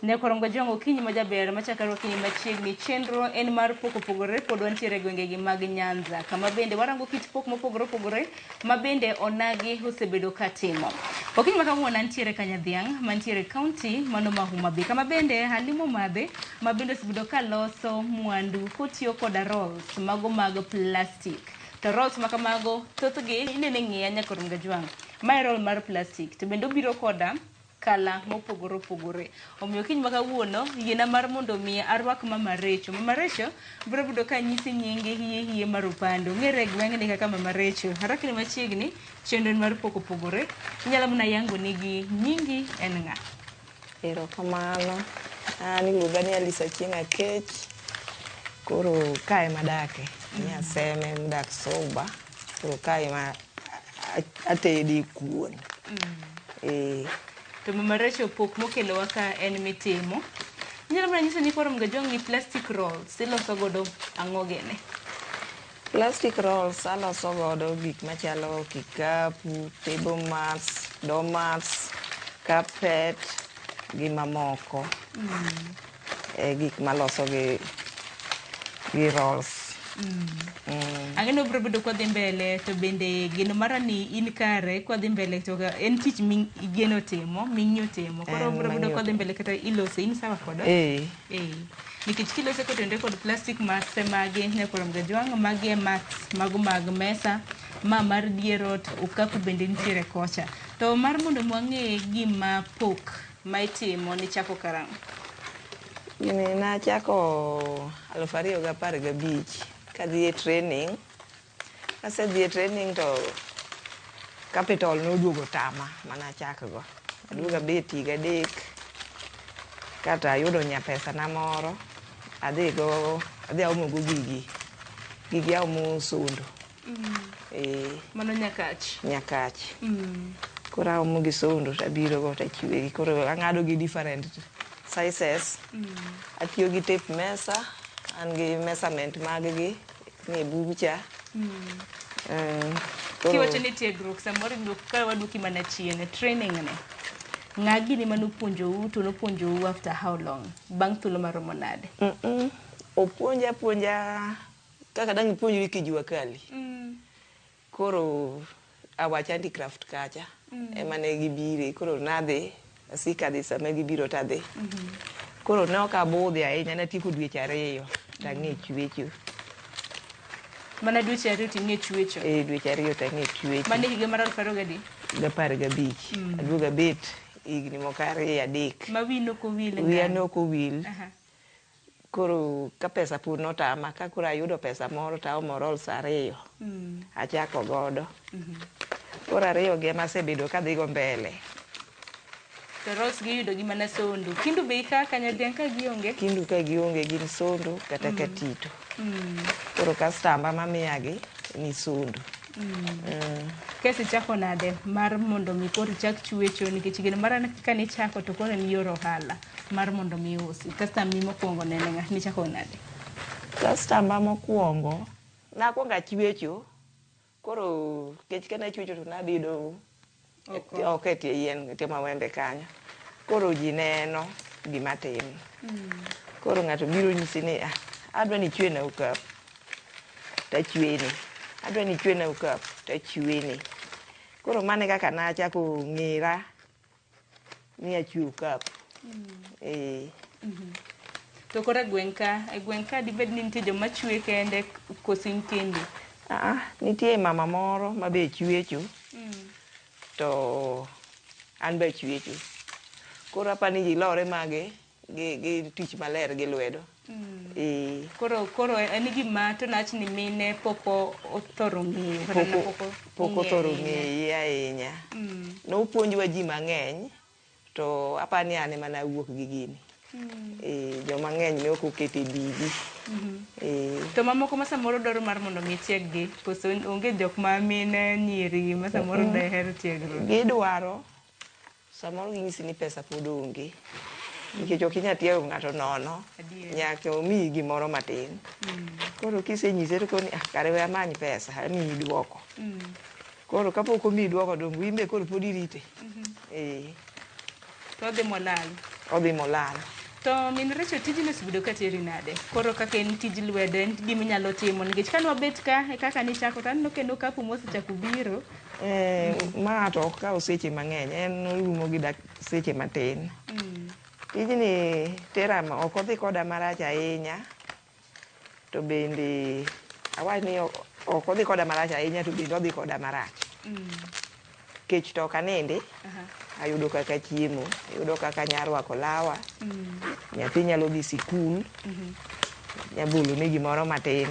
Nyakorongo Jong okinyi ma jaber machakore okinyi machiegni. Chenro en mar pok opogore pod wantiere e gwengegi mag Nyanza kama bende warango kit pok mopogore opogore ma bende onagi osebedo ka timo. Okinyi ma kawuono antiere Kanyadhiang' mantiere kaunti mano ma Homa Bay kama bende alimo madhe ma bende osebedo ka loso mwandu kotiyo koda rolls mago mag plastic. To rolls ma kamago thothgi ineno e ng'eya Nyakorongo Jwang'. Mae roll mar plastic to bende obiro koda kala mopogore opogore. Omiyo kiny ma kawuono, yiena mar mondo mi arwak Mama Recho. Mama Recho biro bedo ka nyisi nyinge hie hie mar upande. Ong'ere e gweng'ni kaka Mama Recho. Arakni machiegni, chenro en mar pok opogore. Inyalo mana yango nigi nyingi en ng'a? Erokamano. An iluonga ni Alice Achieng' Akech. Koro kae ema adake. Nyaseme modak Suba. Koro kae ema atede kuon. Eh. To Mama Rachel pok mokelowa ka en mitimo. Inyalo mana nyiso ni koro Mgajwang' ni plastic rolls iloso godo ang'o gene? Plastic rolls aloso godo gik machalo kikapu, table mats, doormats, carpet gi mamoko. E gik maloso gi rolls. Ang'e ni wabiro bedo kwadhi mbele to bende geno mara ni in kare kwadhi mbele to en tich migeno timo ming'iyo timo koro En wabiro bedo mang'iyo kwadhi timo. mbele kata ilose in sawa koda Eh. Eh. Nikech kilose kotenore kod plastic mase magi nyakwar Mgajwang' magi e mats mago mag mesa ma mar dier ot okapu bende nitiere kocha to mar mondo wang'e gima pok ma itimo nichako karang'o? Gini nachako 2015 kadhi e training. Kasedhi e training to capital noduogo tama manachak go. Aduogo abet higa 3 kata ayudo nya pesa na moro adhi go adhi aomo go gigi. Gigi aomo Sondu. Eh. Mano Nyakach. Nyakach. Koro aomo gi Sondu tabiro go tachwe gi. Koro ang'ado gi different sizes. Atiyo gi tape mesa, an gi measurement mag gi nie bucha. Koro Kiwacho ni tiegruok samoro ka waduoki mana chien training ni ng'a gini manopuonjou to nopuonjou after how long bang' thuolo maromo nade? Opuonja puonja kaka dang' ipuonjri kijua kali. Koro awach handicraft kacha ema ne gibire. Koro nadhi asiko adhi sama gibiro tadhi. Koro ne ok abudhi ahinya natieko dweche 2 tang'e chwecho. Mana dweche 2 ting'e chwecho? Eh, dweche 2 tang'e chwecho. Mano higa mar 2000 gadi? 15. Aduogo abet higni moko 2 3. Ma wiyi nok owil Wiya ne ok owil. Koro ka pesa pod notama, ka koro ayudo pesa moro to aomo rolls 2. Achako godo. Koro 2 gi ema asebedo kadhi go mbele. To rolls gi iyudo gi mana Sondu. Kindu be ika Kanyadhiang' ka gionge? Kindu ka gionge gin Sondu kata Katito. Koro kastamba mamiyagi ni Sondu. Kesi chako nade mar mondo mi koro ichak chwecho nikech gino mara kane ichako to koro en yor ohala mar mondo mi usi. Customer mokwongo ne en ng'a? Nichako nade? Customer mokwongo nakwongo achwecho koro nikech kane achwecho to nabedo oko e tie yien tie mawembe kanyo. Koro ji neno gima atimo. Koro ng'ato biro nyisi ni ah, adwa ni ichwena okapu tachweni. Adwa ni ichwena okapu tachweni. Koro mano e kaka nachako ng'era ni achwe okapu. Eh. To koro e gweng' ka, e gweng' ka dibed ni nitie joma chwe kende koso in kendi? Ah, nitie mama moro ma be chwecho. To an be achwecho. Koro apani ji lore mage gi tich maler gi lwedo. Eh. Koro en gima to nach ni mine pok othoro ng'eyo kata Pok othoro ng'eye ahinya. Nopuonjwa ji mang'eny to apani an ema nawuok gi gini. Joma ng'eny ne ok okete bidi. To mamoko ma samoro dwaro mar mondo mi tieg-gi koso onge jok ma mine nyiri ma samoro deher tiegruok? Gidwaro samoro ginyisi ni pesa pod onge. Nikech ok inyal tiego ng'ato nono. Nyaka omiyi gimoro matin. Koro kisenyise to okoni ah kare we amany pesa amiyi duoko. Koro kapok omiyi duoko donge in be koro pod irite. To odhi molal. Odhi molal. To min Rachel tijni osebedo ka teri nade? Koro kaka en tij lwedo en gima inyalo timo nikech kane wabet ka e kaka nichako to aneno kendo okapu mosechako biro. Eh, ma to ok kaw seche mang'eny, en orumo gi dak seche matin. Tijni tera ok odhi koda marach ahinya to bende awach ni ok odhi koda marach ahinya to bende odhi koda marach. Kech to ok anindi, ayudo kaka chiemo, ayudo kaka anya rwako lawa, nyathi nyalo dhi sikul, nyabolo ne gimoro matin.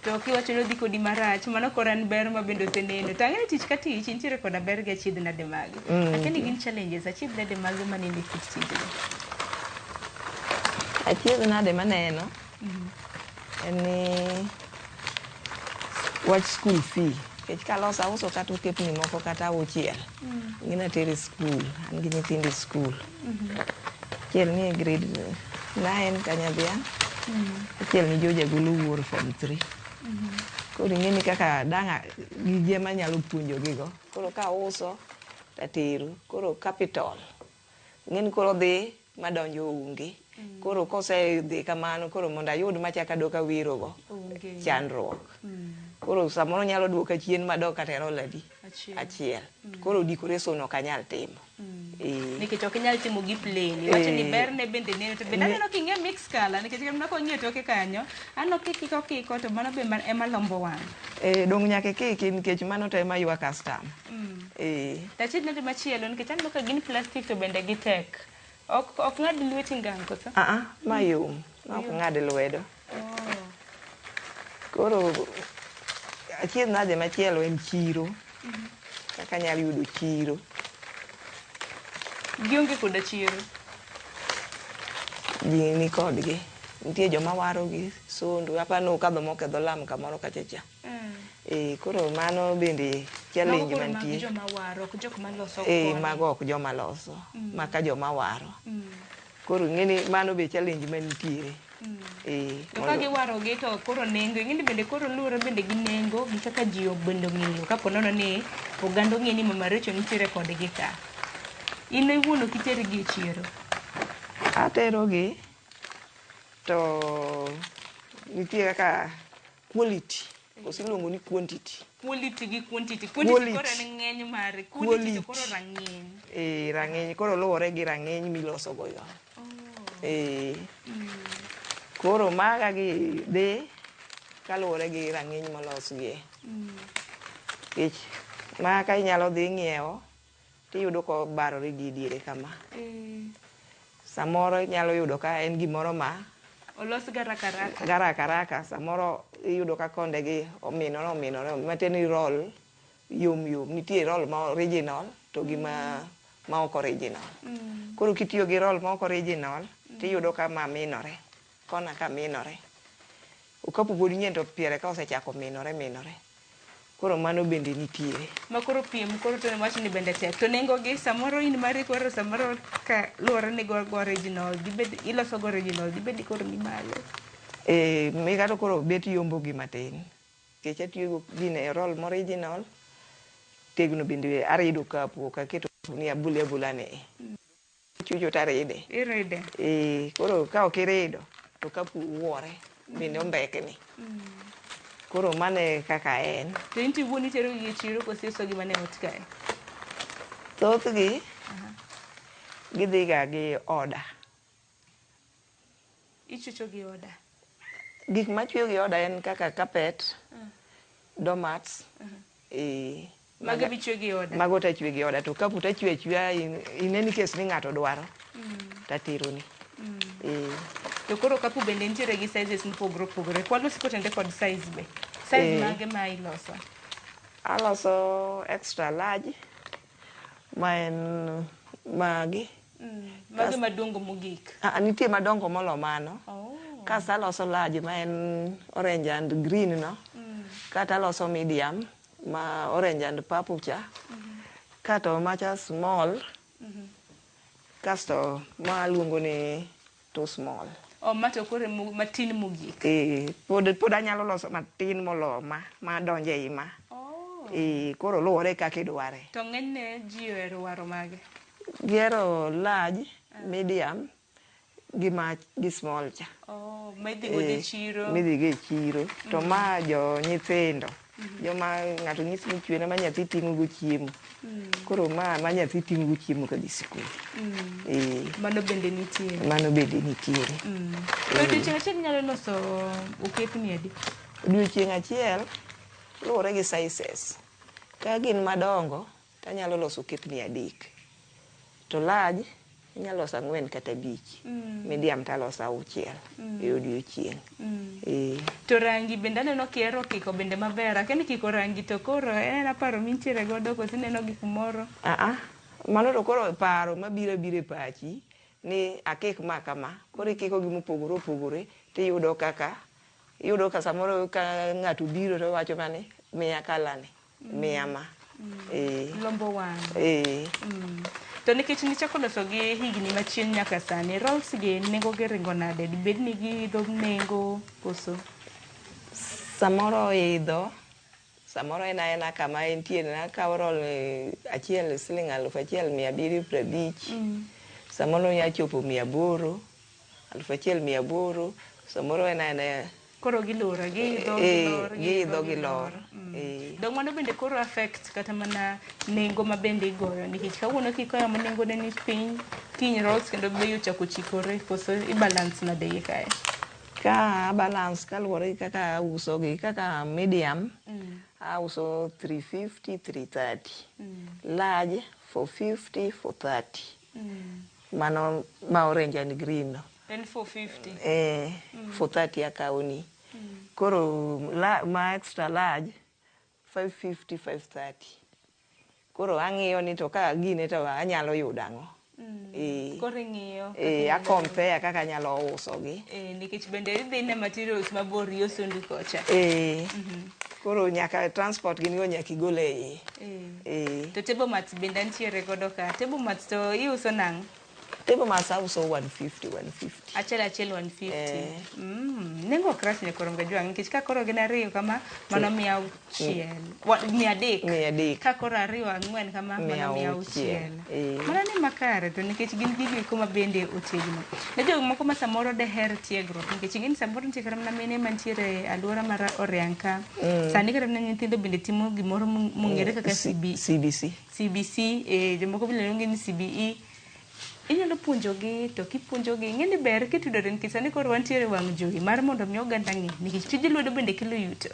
To kiwacho ni odhi kodi marach, mano koro en ber ma bende oseneno. To ang'eyo tich ka tich nitiere koda ber gi achiedh nade mage. Akia ni gin challenges, achiedh nade mage maneno e kit tijni? Achiedh nade maneno en ni wach school fee nikech kaloso auso kata okepni moko kata auchiel ing'e ni atero e skul an gi nyithindo e skul achiel ni e grade 9 Kanyadhiang' achiel ni Joja golo wuor form 3 koro ing'e ni kaka dang' gigi ema anyalo puonjogigo koro kauso tatero koro capital ing'e ni koro odhi madonjo onge koro kosedhi kamano koro mondo ayud machak adok awerogo Onge. chandruok koro samoro nyalo duoka chien madok kata e roll adi Achiel. achiel koro decoration ok anyal timo Eh. Nikech ok inyal timo gi plain. Iwacho ni Eh. berne bende neno to bende aneno king'e mix color nikech kata kong'iyo toke kanyo aneno kikiko kiko to mano be ema lombo wang'. Eh, dong' nyaka ikiki nikech mano to ema ywa customer eh. To achiedh nade machielo nikech aneno ka gin plastic to bende gitek. Ok ok ng'ad lweti ngang' koso? Ah, ah, ma yom ma ok ng'ad lwedo Oh. koro achiedh nade machielo en chiro kaka anyalo yudo chiro Gionge koda chiro. ji ni kodgi nitie joma warogi sondo apani okadho moketho lam kamoro kacha cha eh, koro mano bende challenge Mago koro mag mantie joma waro, ok jok maloso eh, koni. mago ok joma loso maka joma waro koro ing'eni mano be challenge mantiere eh, To ka giwarogi to koro nengo, ing'e ni bende koro luwore bende gi nengo gi kaka ji bende ong'eyo kapo nono ni oganda ong'e ni Mama Rachel nitiere kodgi ka. In iwuon ok itergi e chiro. aterogi to nitie kaka quality koso iluongo ni quantity Quality gi quantity. Quantity koro Quality. en ng'eny mare. Quality to koro Quality. rang'iny. eh, rang'iny koro luwore gi rang'iny miloso go yo eh, koro maga gi dhi kaluwore gi rang'iny molosgie nikech maka inyalo dhi ng'iewo tiyudo kobarore gi diere kama samoro inyalo yudo ka en gimoro ma Olos garaka raka. garaka raka samoro iyudo ka konde gi ominore ominore matiende ni roll yom yom nitie roll ma original to gi ma ma ok original koro kitiyo gi roll ma ok original tiyudo ka ma minore kona ka minore okapu pod nyien to piere ka osechako minore minore koro mano bende nitiere Ma koro piem koro to wach ni bende tek. To nengo gi samoro in mari koro samoro ka luwore ni go go original dibed iloso go original dibed ni koro ni malo. e, mika to koro bet yombo gi matin nikech atiyo go gine roll ma original tegno bende arido okapu ok aketo ni abule abula ni chucho taride Iride. e, koro ka ok irido to okapu wuore bende ombekni koro mano e kaka en To in to iwuon itero gi e chiro koso iuso gi mana e ot kae? thothgi gidhi ga gi order Ichucho gi order. gik machweyo gi order en kaka carpet doormats eh, Mago michwe gi order. mago tachwe gi order to okapu tachwe achweya in, in any case ni ng'ato dwaro tateroni eh, To koro okapu bende nitiere gi sizes mopogore opogore. Kwalosi kotende kod size be. Size Eh. mage ma iloso? aloso extra large ma en magi Mago madongo mogik. Ah, nitie madongo molo mano Oh. kasto aloso large ma en orange and green no kata aloso medium ma orange and purple cha kato macha small kasto ma aluongo ni too small Oh, ma to koro matin mogik. eh, pod, pod anyalo loso matin molo ma madonjo ei ma Oh. eh, koro luwore kaka idware To ng'enyne ji ohero waro mage. Gihero large, medium gi ma gi small cha. Oh, ma idhi godo e chiro. Midhi go e chiro. To ma jo nyithindo. Joma ng'ato nyisi ni chwena ma nyathi ting'o go chiemo. Koro ma ma nyathi ting'o go chiemo kadhi sikul. Eh, Mano bende nitie. mano bende nitiere. To odiochieng' achiel inyalo loso okepni adi? Odiochieng' achiel luwore gi sizes. Ka gin madongo to anyalo loso okepni 3. To large inyalo loso 4 kata 5. Medium to aloso 6 e odiochieng'. Eh. To rangi bende aneno kihero kiko bende maber. Akia ni kiko rangi to koro en paro mintiere godo koso ineno gik moro? Ah, mano to koro paro mabiro abira e pachi ni akik ma kama. Koro ikiko gi mopogore opogore tiyudo kaka iyudo ka samoro ka ng'ato obiro to owacho mana ni miya colour ni, miya ma. Eh. Lombo wang'. Eh. To nikech nichako loso gi higni machien nyaka sani, rolls gi nengo gi ringo nade? Dibed ni giidho nengo koso? Samoro oidho, samoro en aena kama entie nakawo roll achiel siling 1750. Samoro onya chopo 800, 1800, samoro en aena Koro gilor, giidho, gilor, giidho gilor. Dong mano bende koro affect kata mana nengo ma bende igoyo nikech kawuono kikoyo ma nengo ne ni piny, kiny rolls kendo bei ochako chikore koso i balance nade iye kae? Ka balance kaluwore gi kaka auso gi kaka medium auso 350 330. Large 450 430. Mano ma orange and green no. En 450. Eh, 430 akawo ni. Koro la, ma extra large 550 530. Koro ang'iyo ni to ka gine to anyalo yudo ang'o. Eh, Koro ing'iyo. eh, a compare kaka anyalo uso gi. Eh, nikech bende idhi ne materials mabor yo Sondu kocha. Eh, koro nyaka transport gin go nyaka igol e iye. Eh. Eh, To table mats bende antiere godo ka. Table mats to iuso nang'o? Table mats auso 150 150. Achiel achiel 150. Eh. Nengo ok rach nyakoro Mgajwang' nikech ka koro gin ariyo kama mano 600. 300. 300. Ka koro ariyo 4 kama mano 600. 600. Eh. Mano ni makare to nikech gin gigo eko ma bende otegno. Ne jok moko ma samoro deher tiegruok nikech ing'e ni samoro nitie kata mana mine mantiere e alwora mar Oriang' ka. Sani kata mana nyithindo bende timo gimoro mong'ere kaka CB, CBC. CBC, eh, jomoko bende luonge ni CBE. Inyalo puonjogi to kipuonjogi ing'e ni ber kitudore nikech sani koro wantiere e wang' jowi mar mondo mi oganda ng'e nikech tij lwedo bende kelo yuto.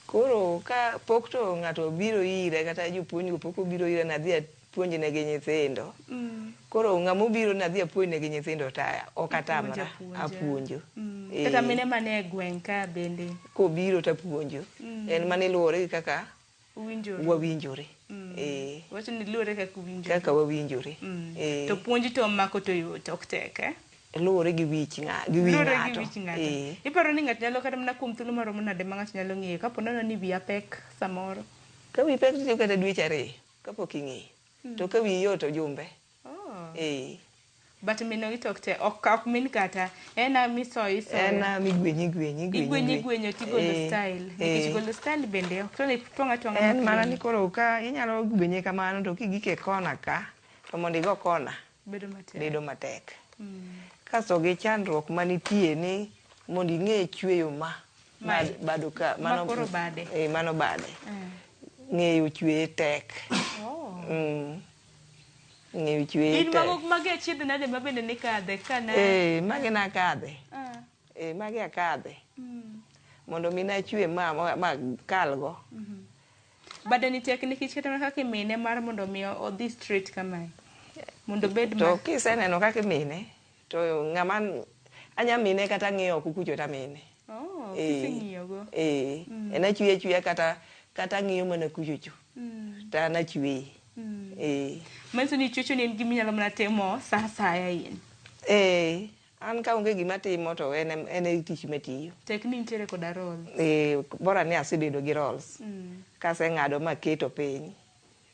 Koro ka pok to ng'ato obiro ira kata jopuonj go pok obiro ira nadhi apuonj negi nyithindo. Koro ng'ama obiro nadhi apuonj negi nyithindo to ok atamra, apuonjo. Kata mine manie gweng' ka bende. Kobiro to apuonjo. En mana luwore gi kaka wawinjore. Eh. Wacho ni luwore kaka uwinjore. Kaka wawinjore. Eh. To puonj to mako to yot ok tek eh? Luwore gi wich ng'a, gi wi Luwore gi ng'ato. wich ng'ato. Eh. Iparo ni ng'ato nyalo kata mana kuom thuolo maromo nade ma ng'ato nyalo ng'eyo kapo nono ni wiya pek samoro. Ka wiyi pek to itiyo kata dweche 2 kapok ing'eyo. To ka wiyi yot to jumbe. Oh. Eh. But mino gi to ok tek, ok min kata. En a misoyo isoyo. En a migwenyo igwenyo igwenyo. Igwenyo igwenyo tigolo style. Nikech golo style bende ok to ni twang'a twang'a. En mana ni koro ka inyalo gwenye kamano to kigik e kona ka to mondo igo kona bedo matek. Bedo matek. Kasto gi chandruok manitie ni mondo ing'e chweyo ma bado ka mano koro bade. Eh, mano bade. Ng'eyo chweye tek. Oh. Ng'eyo chweye In tek. mago magi achiedh nade ma bende nikadhe kana. Eh, magi nakadhe. Eh, magi akadhe. Mondo mi nachwe ma kalgo. Bade ni tek nikech kata mana kaka imine mar mondo mi odhi straight kamae. Mondo obed To kiseneno kaka imine to ng'ama anya mine kata ng'iyo oko kucho to amine. Oh, kiseng'iyo go. Eh, en achweyo achweya kata ng'iyo mana kucho cho. To an achweye. Eh. Manyiso ni chwecho ni en gima inyalo mana timo sa asaya in. Eh, an ka onge gima timo to en e tich matiyo. Tek ni intiere koda rolls. Eh, bora ni asebedo gi rolls. Kaseng'ado maketo piny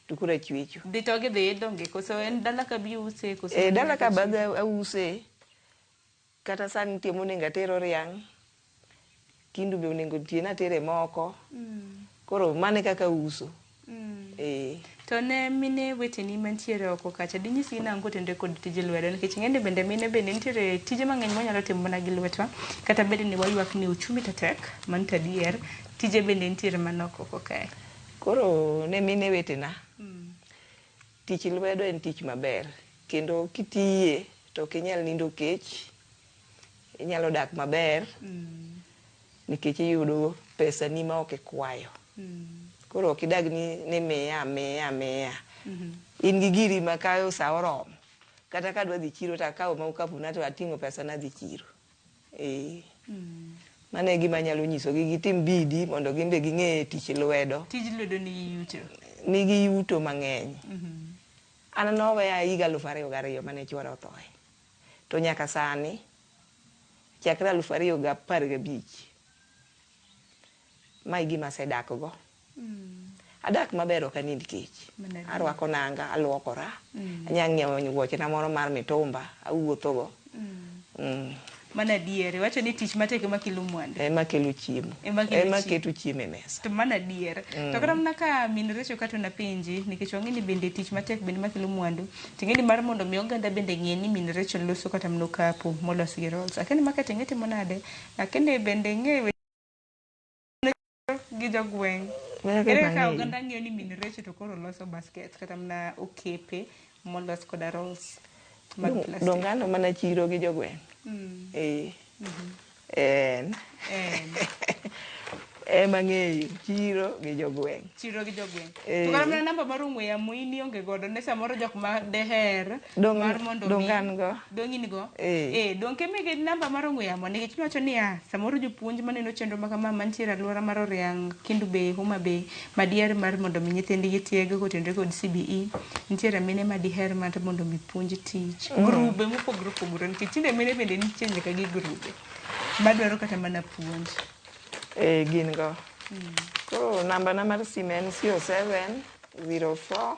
to koro achwecho. Dhi to gidhi donge koso en dala ka bi use koso? Eh, dala ka be ause. Kata sani nitie monego ater Oriang'. Kindu be onego nitie natere moko. Koro mano e kaka auso. Eh. To ne mine weteni mantiere oko kacha, dinyisgi nang'o kotenore kod tije lwedo? Nikech ing'e ni bende mine bende nitiere tije mang'eny mwanyalo timo mana gi lwetwa, kata bed ni waywak ni uchumi to tek, mano to adier, tije bende nitiere manok oko kae. Koro ne mine wetena, tich lwedo en tich maber kendo kitiye to ok inyal nindo kech, inyalo dak maber nikech iyudo pesani ma ok ikwayo. Koro ok idag ni miya miya miya. In gi giri ma ka sa oromo, kata ka adwa dhi chiro to akawo ma okapu na to ating'o pesa na adhi chiro. Eh. Mano e gima anyalo nyisogi, gitim bidii mondo gin be ging'e tich lwedo. Tij lwedo nigi yuto. Nigi yuto mang'eny. An noweya higa 2002 mane chuora othoe. To nyaka sani, chakre 2015, ma e gima asedak go. Adak maber ok anind kech. Arwako nanga, aluokora, anya ng'iewo wuochena moro mar mitumba, awuotho go. Mano adier. Iwacho ni tich matek ema kelo mwandu. Ema kelo chiemo. Ema kelo Ema chiemo. keto chiemo e mesa. To mano adier. To kata mana ka min Recho kato napenji, nikech wang'e ni bende tich matek bende makelo mwandu. To ing'e ni mar mondo mi oganda bende ng'e ni min Recho loso kata mana okapu molos gi rolls. Akia ni marketing itimo nade? Akia ni bende ing'e gi jogweng'. Ere kaka oganda ng'eyo ni min Recho to koro loso baskets kata mana okepe molos koda rolls mag plastic. Dongano mana chiro gi jogweng'. Eh. En. En. Ema ng'eyo chiro gi jogweng'. Chiro gi jogweng'. Eh. To kata mana namba mar ong'we yamo in ionge godo ne samoro jok ma deher mar mondo mi Dong an go. Dong in go? Eh. Eh, dong kemigi namba mar ong'we yamo nikech iwacho niya, samoro jopuonj maneno chenro ma kama mantiere alwora mar Oriang', Kendu Bay, Homa Bay, madier mar mondo mi nyithindgi tieg kotenore kod CBE, nitiere mine ma diher mar mondo mi puonj tich. Grube mopogore opogore nikech tinde mine bende nitie nyaka gi grube madwaro kata mana puonj. Eh, gin go. Koro namba na mar simu en 07 04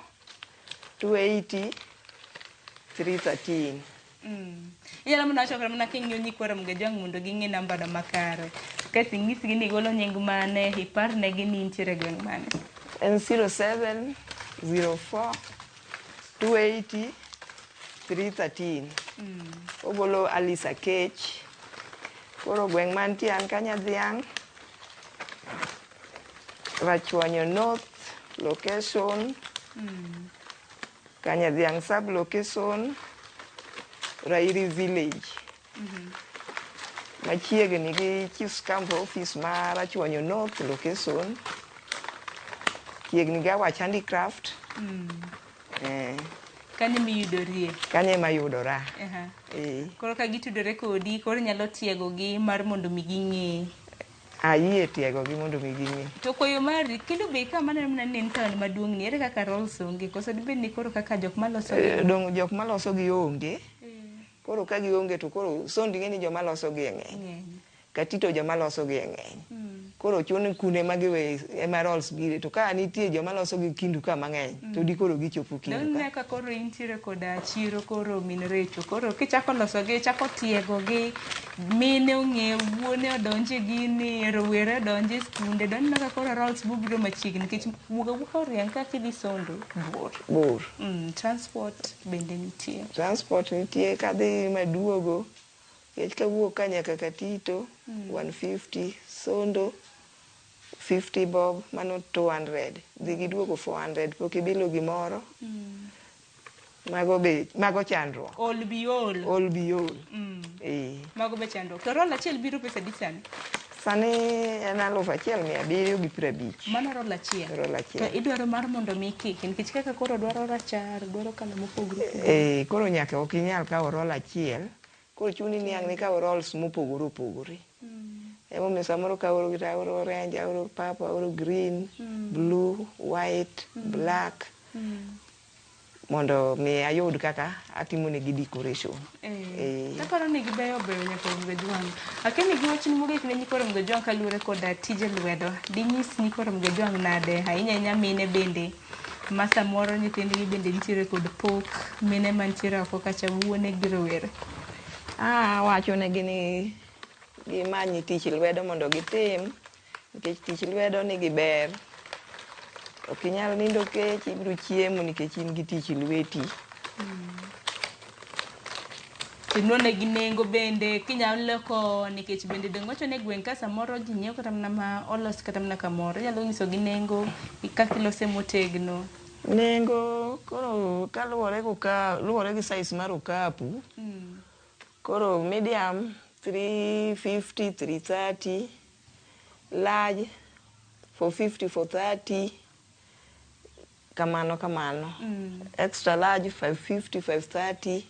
280 313. Inyalo mana wacho kata mana king'iyo nyikwa Ramogi Ajwang' mondo ging'e namba no makare. Kaeto inyisgi ni igolo nying mane, iparnegi ni intiere e gweng' mane. En 07 04 280 313. Ogolo Alice Akech. Koro gweng' mantie an Kanyadhiang', Rachuonyo North location, Kanyadhiang' sub location, Rairi village. Machiegni gi Chiefs Camp office ma Rachuonyo North location. Chiegni gi Awach Handicraft. Eh, Kanyo miyudorie. Kanyo ema yudora. Eh. Koro ka gitudore kodi, koro inyalo tiegogi mar mondo mi ging'e. Ayie tiegogi mondo mi ging'e. To koyo mari, Kendu Bay ka maneno mana ni en town maduong' ni, ere kaka rolls onge? Koso dibed ni koro kaka jok maloso gi? Dong jok maloso gi onge. Koro ka gionge to koro sondi ng'e ni joma loso gi e ng'eny. Ng'eny. Katito joma loso gi e ng'eny. Koro chuno kune ma giwe ema rolls bire to ka nitie joma loso gi Kindu ka mang'eny to di koro gichopo Kindu ka. Donge ka koro intiere koda chiro koro min Recho koro kichako loso gi ichako tiego gi mine ong'e wuone odonje gini rowere odonje skunde doneno ka koro rolls bobiro machiegni nikech wuok awuoka Oriang' ka kidhi Sondo bor. Bor. Transport bende nitie. Transport nitie kadhi maduogo nikech kawuok ka nyaka Katito 150 Sondo 50 bob mano 200 dhi giduogo 400 pok ibilo gimoro. Mago be mago chandruok. Ol bi ol. Ol bi ol. Eh. Mago be chandruok. To roll achiel biro pesa adi sani? Sani en 1750. Mano roll achiel. Roll achiel. To idwaro mar mondo mi ikiki nikech kaka koro dwaro rachar, dwaro kala mopogore opogore. Eh, koro nyaka ok inyal kawo roll achiel. Koro chuni ni ang' nikaw rolls mopogore opogore. Emomiyo samoro kaoro to aoro orange, aoro purple, aoro green, blue, white, black. Mondo mi ayud kaka atimo negi decoration. Eh. Aparo ni gibeyo beyo nyaka Ramogi Ajwang'. Akia ni giwachni mogik ne nyikwa Ramogi Ajwang' kaluwore koda tije lwedo. Dinyis nyikwa Ramogi Ajwang' nade ahinya ahinya mine bende ma samoro nyithindgi bende nitiere kod pok mine mantiere oko kacha wuone gi rowere. Awacho negi ni gimany tich lwedo mondo gitim nikech tich lwedo nigi ber. Ok inyal nindo kech, ibiro chiemo nikech in gi tich lweti. Tinwonegi nengo bende kinyalo loko nikech bende dong' wacho ni e gweng' ka samoro ji nyiewo kata mana ma olos kata mana kamoro inyalo nyisogi nengo kaka ilose motegno. Nengo koro kaluwore luwore gi size mar okapu. Koro medium 350, 330, large 450, 430, kamano kamano. Extra large 550, 530.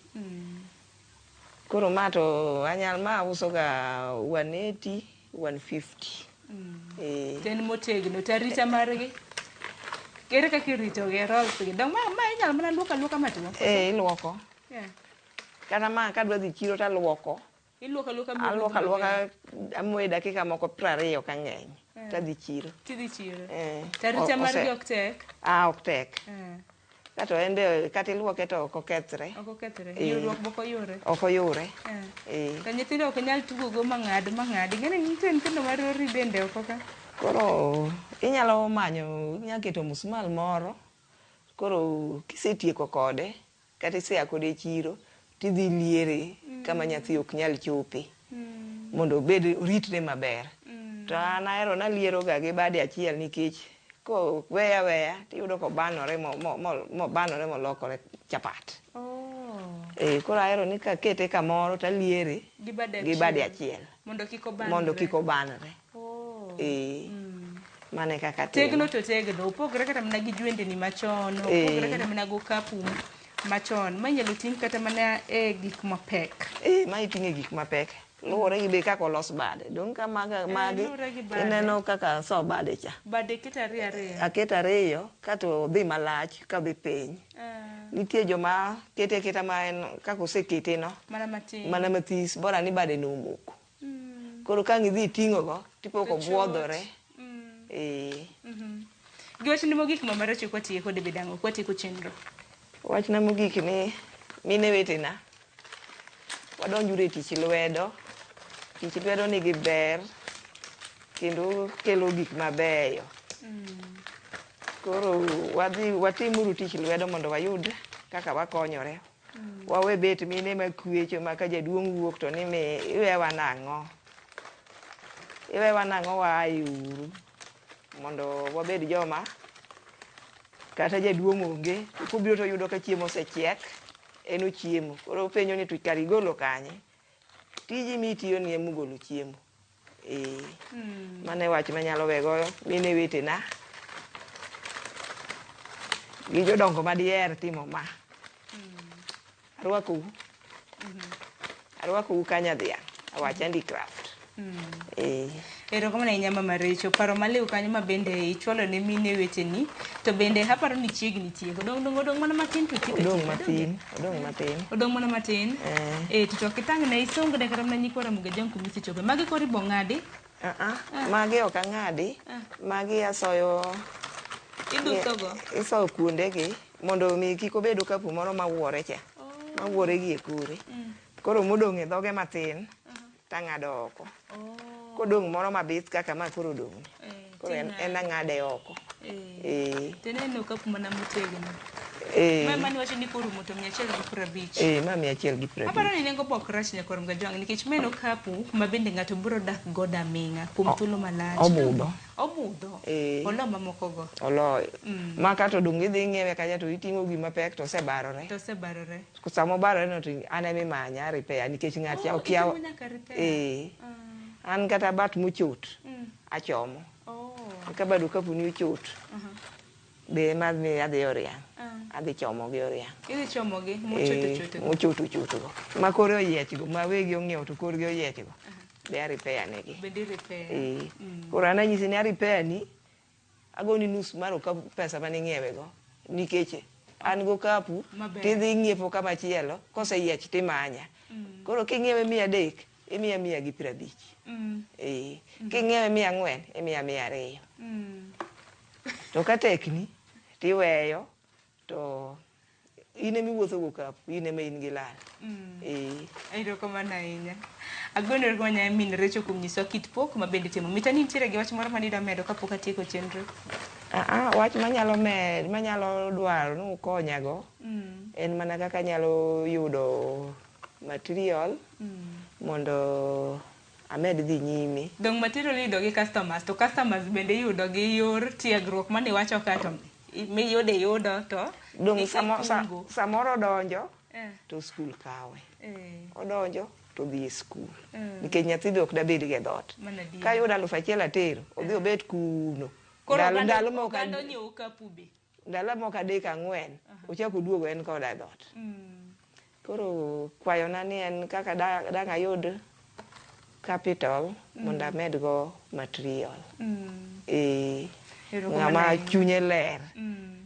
Koro ma to anyal ma auso ga 180, 150. Eh. To en motegno to arita margi ere kaka iritogi rolls gi dong' ma inyalo mana luoko aluoka matuo. Eh, iluoko. Yeah. Kata ma kadwa dhi chiro taluoko. Iluoko aluoka miluoko Aluoko maber. aluoka amoye dakika moko 20 ka ng'eny. Tadhi chiro. Tidhi chiro. Eh. To arita margi ok tek. Ah, ok tek. Eh. Kato en be kata iluoke to ok okethre. Ok okethre. Eh. Yurruok bok oyure. Ok oyure. Eh. Eh. To nyithindo ok nyal tugo go mang'ad mang'ad. Ing'e ni nitie nyithindo ma rori bende oko ka. Koro inyalo manyo, inyalo keto musmal moro. Koro kisetieko kode, kata isea kode e chiro, tidhi liere kama nyathi ok nyal chope. Mondo obed oritre maber. To an ahero naliero ga gi bade achiel nikech koweye aweya tiyudo kobanore mobanore molokore chapat. Oh. Eh, koro ahero ni kakete kamoro taliere Gi bade gi bade achiel. achiel. Mondo kik obanre. Mondo kik obanre. Oh. Eh. Mano e kaka atimo. Tegno to tegno. Opogre kata mana gi jwendeni machon, opogre Eh. kata mana gi okapu machon. Ma inyalo ting' kata mana e gik mapek. Eh, ma iting'e gik mapek. Luwore gi be kaka olos bade. Dong' ka maga, magi luwore gi bade. ineno kaka aso bade cha. Bade iketo ariyo ariyo. Aketo ariyo kato odhi malach kadhi piny. Ah, Nitie joma kete aketa ma en kaka osekete no. mana matin. Mana mathis bora ni bade no omoko. Koro ka ang' idhi iting'o go tipo To kobuodhore. chot. Eh. Gi wachni mogik Mama Rachel kwatieko de bedang'o kwatieko chenro. Wachna mogik ni mine wetena, wadonjuru e tich lwedo. Tich lwedo nigi ber kendo kelo gik mabeyo. Koro wadhi watimuru tich lwedo mondo wayud kaka wakonyore. Wawe bet mine makwecho ma ka jaduong' wuok to ni mi iwewa nang'o? Iwewa nang'o waaye uru? Mondo wabed joma kata jaduong' onge to kobiro to oyudo ka chiemo osechiek, en ochiemo. Koro openjo ni to kare igolo kanye? Tiji mitiyo ni ema ogolo chiemo. Eh. Mano e wach manyalo wego mine wetena gi jodongo madiher timo ma. Arwakou. Arwakou ka nyadhiang'. Awach handicraft. Eh. Erokamano ahinya Mama Rachel. Paro maliw kanyo ma bende ichwalo ne mine weteni. To bende aparo ni chiegni tieko. Dong' dong' odong' mana matin to tieko Odong' atieka, matin, odong' matin. Odong' mana matin. Eh. Eh, to chok itang'ne isungre kata mana nyikwa Ramogi Ajwang' kumisechope. Magi koro ibo ng'adi. Ah ah, magi ok ang'adi. Magi asoyo Iduthogo. Isoyo kuondegi mondo mi kik obed okapu moro mawuore cha. Mawuore gi e kore. Koro modong' e dhoge matin tang'ado oko. Oh. Kodong' moro mabith kaka ma koro odong' ni. Eh, Koro en ang'ade oko. Eh. Eh. To ineno okapu mana motegno. Eh. Ma mani wacho ni korumo to 150. Eh, ma 150. Aparo ni nengo bok rach nyakwar Mgajwang' nikech ma en okapu ma bende ng'ato biro dak godo aming'a kuom thuolo malach. Obudho. Obudho. Eh. Olo mamoko go. Oloyo. Ma kato dong' idhi ing'iewe kacha to iting'o gima pek to osebarore. To osebarore. Sama obarore no to an ema imanya repair nikech ng'at cha Oh, okia. itimo nyaka repair. Eh. An kata bat mochot achomo. Oh. Ka bad okapu ni ochot. Be ema adhi oriang'. Adhi chomo gi oriang'. Idhi chomo gi mochoto choto. Mochoto choto go. Ma kore oyiech go, ma wegi ong'iewo to korgi oyiech go. Be a repair negi. Bende repair. Eh. Koro an anyisi ni a repair ni agoni nus mar okapu pesa mane ing'iewe go. Nikech an go okapu Maber. tidhi ing'iepo kama chielo koseyiech timanya. Koro king'iewe 300 imiya 150. Eh. King'iewe 400 imiya 200. To ka tekni tiweyo to in ema iwuotho go okapu, in ema in gi lal. Eh. Erokamano ahinya. Agoni erokamano ahinya min Rachel kuom nyisowa kit pok ma bende itimo. Mita ni nitiere gi wach moro mane idwa medo kapok atieko chenro? Aa, wach manyalo med manyalo dwaro ni ukonyago en mana kaka anyalo yudo material mondo amed dhi nyime. Dong material iyudo gi customers to customers bende iyudo gi yor tiegruok mane iwacho ka to miyudo iyudo to Dong ikungo. samoro odonjo Eh. to skul kawe. Eh. Odonjo to odhi e skul. Nikech nyathi be ok dabed go e dhoot. Mano adier. Kayudo aluf achiel atero, odhi obet kuno. Koro Ndalo, oganda ndalo moko oganda onyiewo okapu be. ndalo moko adek ang'wen, ochako oduogo en koda e dhoot. Koro kwayona ni en kaka dang' ayud capital mondo amed go material. Eh, Erokamano ng'ama ahinya. chunye ler.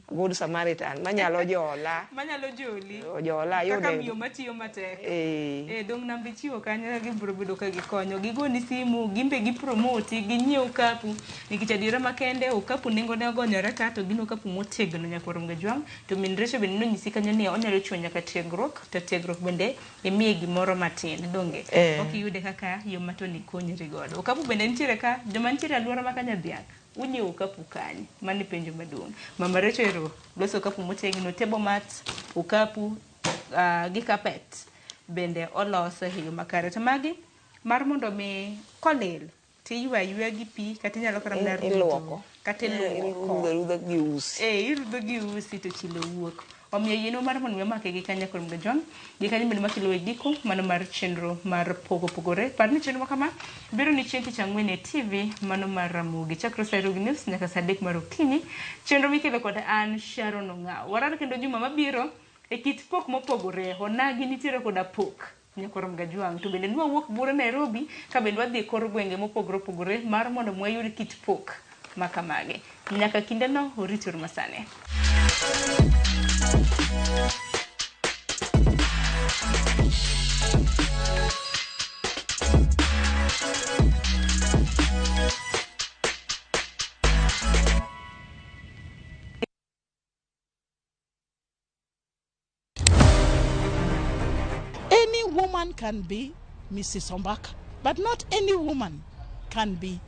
Good Samaritan manyalo jola. Manyalo joli. Ojola Kaka ayude. miyo matiyo matek. Eh. Eh, dong namba ichiwo kanyo gibiro bedo ka gikonyo. Gigoni simu, gimbe gipromoti, ginyiew okapu. Nikech adiera makende, okapu nengone ogonyore ka to gin okapu motegno nyakwar Mgajwang'. To min Recho bende nonyisi kanyo ni onyalo chiwo nyaka tiegruok, to tiegruok bende imiye gimoro matin, donge? Eh. Ok iyude kaka yo ma to nikonyri godo. Okapu bende nitiere ka, joma nitiere alwora ma Kanyadhiak, unyiewo okapu kanye? Mano e penjo maduong'. Mama Recho ero loso okapu motegno, table mat, okapu, gi carpet bende oloso e yo makare. To magi mar mondo mi kolil tiywe ayweya gi pi kata inyalo kata mana rudho. Iluoko. Kata iluoko. Irudho arudha gi usi. Eh, irudho gi usi to chilo wuok. Omiyo yienwa mar mondo mi omake gi kanya kod Mgajwang', gi kanyo bende makelo e giko mano mar chenro mar pogo pogore. Par ni chenro ma kama biro ni chieng' tich ang'wen e TV mano mar Ramogi. Chakre saa ariyo gi nus nyaka saa adek mar okinyi. Chenro mikelo kod an Sharon Ong'aw. Warar kendo juma mabiro e kit pok mopogore. Onagi nitiere koda pok. Nyakwar Mgajwang'. To bende nwawuok bure Nairobi ka bende wadhi e kor gwenge mopogore opogore mar mondo wayud kit pok ma kamagi. Nyaka kindeno orituru masani. Any woman can be Mrs. Ombaka, but not any woman can be